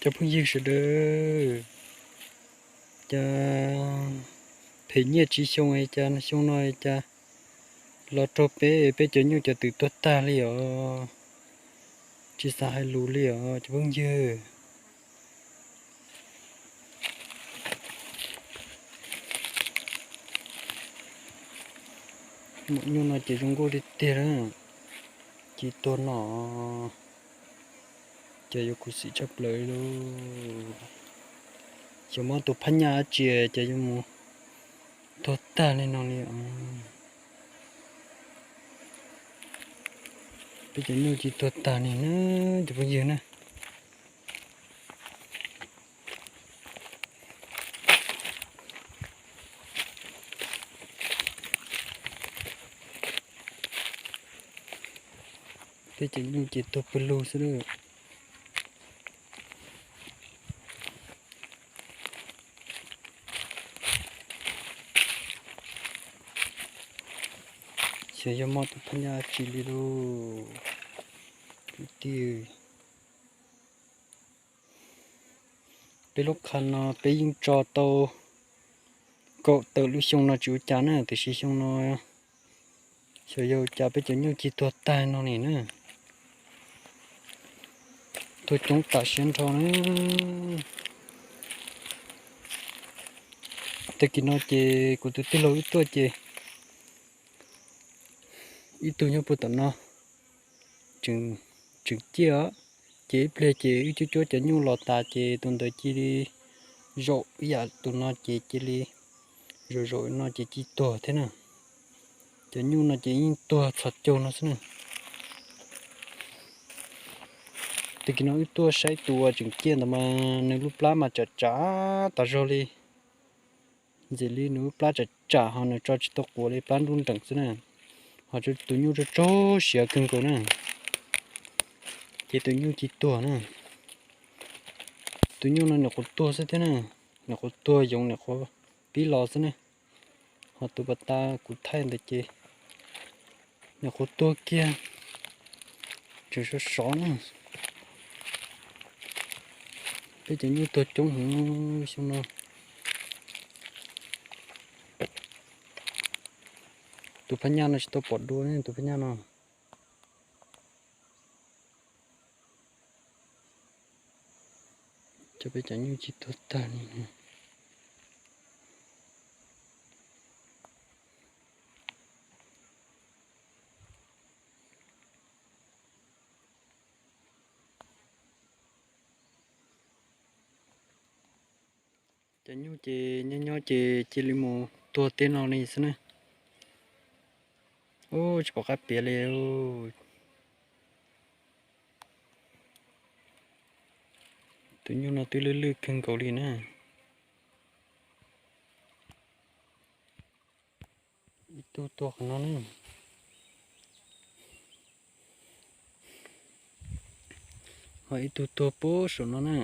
Cov phooj ywg sawv daws, cas phem nyiaj tsiv xyoo cas xyoo no cas los raug peb, peb cov nyuj cov twm tuag tag li os. Tsis xav hais lus li os cov phooj ywg. Maum nyuj no ces zoo nkauj tiag tiag na, ci tuag no ces yuav khuv xim tshaj plaws li. Xyov muab tus phab nyaj dab tsi ces yuav mus tuag tag li no li. Peb cov nyuj ci tuag tag li na, cov phooj ywg na. Peb cov nyuj ces tuag pawg lug xwb lawm. Xyov yog mob tus phab nyaj dab tsi li lauj. Kwv tij, peb lub qha no peb yeej tso tau kaum tawm lub xyoo no tsis ua cas na, tiam sis xyoo no xyov yog ua cas peb cov nyuj ci tuag tag no ni na. Tuag coob tas siab nrho na. Tag kis no ces kuv tus tij laug wb tuaj ces ib tug nyob puag tom no tseem ciaj os. Ces ib pliag ces wb cuab cuab cov nyuj los tas ces tus ntawd cia li zaum ib yam tus no ces cia li zaum zaum no ces ci tuag thiab na. Cov nyuj no ces yeej tuag txhos caug no xwb na. Tag kis no wb tuaj saib tus uas tseem ciaj ntawd mas nws lub plab mas tsam tsam tas zog li. Ntxim li nws lub plab tsam tsam ho nws tso tsis tau quav li, plab nruj nreem xwb na. Ho tus nyuj tsaug tsaug siav kawg nkaus na. Ces tus nyuj ci tuag na. Tus nyuj no nyuam qhuav tuag xwb thiab na. Nyuam qhuav tuag yoov nyuam qhuav pib los xwb na. Ho tus pas tas kuv thaij ntawd ces nyuam qhuav tuag kiag, tseem sov sov na. Peb cov nyuj tuag coob heev xyoo no. Tus phab nyaj no tsis tau pom dua ne, tus phab nyaj no. Cov peb cov nyuj ci tuag tag li. Cov nyuj ces nyob nyob ces cia li mus tuag tej no li xwb na. Ub, tsis pom qab piav li. Tus nyuj no twb lwj lwj kawg nkaus li na. Ib tug tuag qhov no na. Ho ib tug tuag puag saum no na.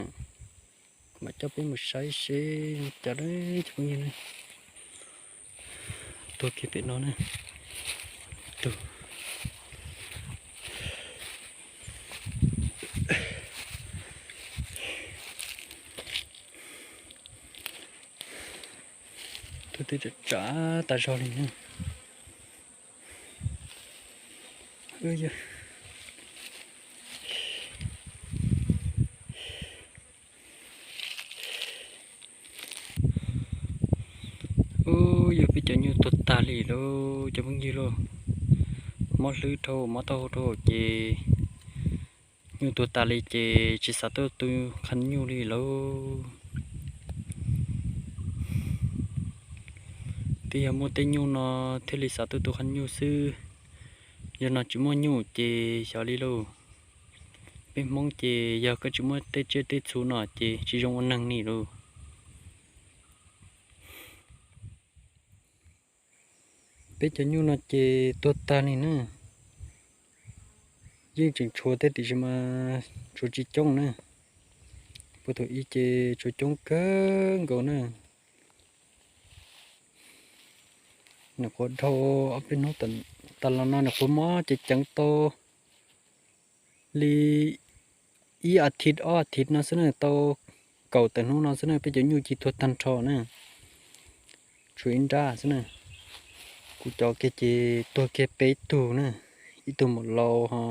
Kuv mam coj peb mus saib seb cas lawm cov phooj ywg na. Tuag kiag pem no na. Tus Tuag tej tsam tsam tas zog li na. Ub, yog peb cov nyuj tuag tag li lauj cov phooj ywg lauj. Mob hlwb dhau, mob taub hau dhau ces nyuj tuag tas li ces tsis xav tuaj tu qhab nyuj li lauj. Twb yog muaj tej nyuj no thiaj li xav tuaj tu qhab nyuj xwb. Yog no tsis muaj nyuj ces xyov li lauj. Peb Hmoob ces yog koj tsis muaj tej tsiaj tej txhu no ces tsis zoo ua neeg li lauj. Peb cov nyuj no ces tuag tag li na. Yeej tseem tshuav thiab tiam sis mas tshuav tsis coob na. Puag thaum ub ces tshuav coob kawg nkaus na. Nyuam qhuav dhau ob peb hnub tas los no nyuam qhuav mob ceev ceev tau li ib as thiv ob as thiv no xwb na, tau kaum tawm hnub no xwb na, peb cov nyuj ci tuag tag nrho na. Tshuav ib nrab xwb na. Kuv cov kiag ces tuag kiag peb tug na, ib tug maum laus ho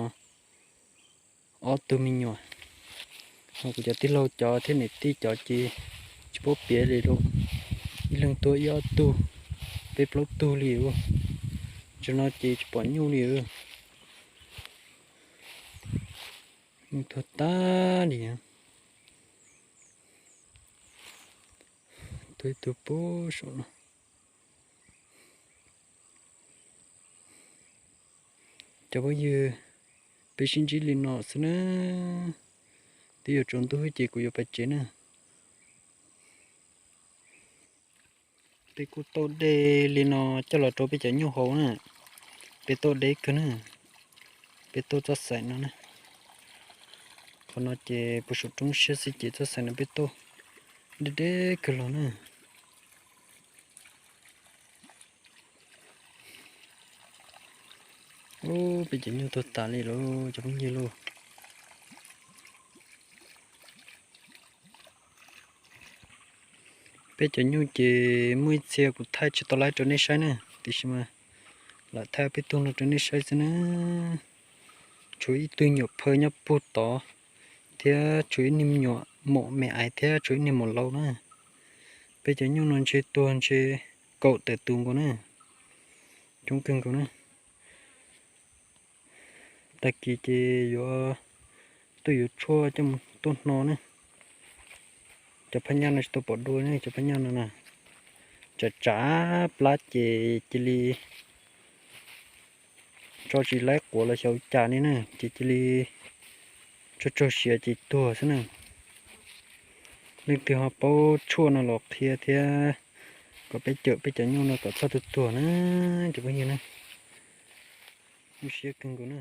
ob tug me nyuam. Ho kuv cov tij laug cov thiab niam tij cov ces tsis paub piav li lauj. Ib leeg tuag ib ob tug, peb plaub tug li. Tam sim no ces tsis pom nyuj li. Nyuj tuag tag li. Tuag ib tug puag saum no. Cov phooj ywg, peb sib ntsib li no xwb na. Twb yuav tsaus ntuj ces kuv yuav pais tsev na. Peb kuj tauj dej li no coj los rau peb cov nyuj haus na. Peb tauj deb kawg na. Peb tauj txoj xaim no na. Qhov no ces puag saum roob siab xwb ces txoj xaim no peb tauj deb deb kawg los na. Ub, peb cov nyuj tuag tas li lauj cov phooj ywg lauj. Peb cov nyuj ces muaj ib txhia kuv thaij tsis tau laib rau nej saib na, tiam sis mas lam thaij peb tug no rau nej saib xwb na. Tshuav ib tug nyuam phawj nyob puag tod, thiab tshuav ib niag me nyuam maum me aiv thiab tshuav ib niag maum laus na. Peb cov nyuj no ntshe tuag ntshe kaum tawm tus nkaus na, coob kawg nkaus na. Tag kis ces yuav tuaj yuav tshuaj coj mus tuaj hno na. Cov phab nyaj no tsis tau pom dua ne, cov phab nyaj no na, tsam tsav plab ces cia li tso tsis laib quav los xyov cas li na, ces cia li tsaug tsaug siav ces tuag xwb na. Leej twg ho paub tshuaj no los qhia thiab, kom peb cawm peb cov nyuj no kom txhob tuag tuag na, cov phooj ywg na. Nyuaj siab kawg nkaus na.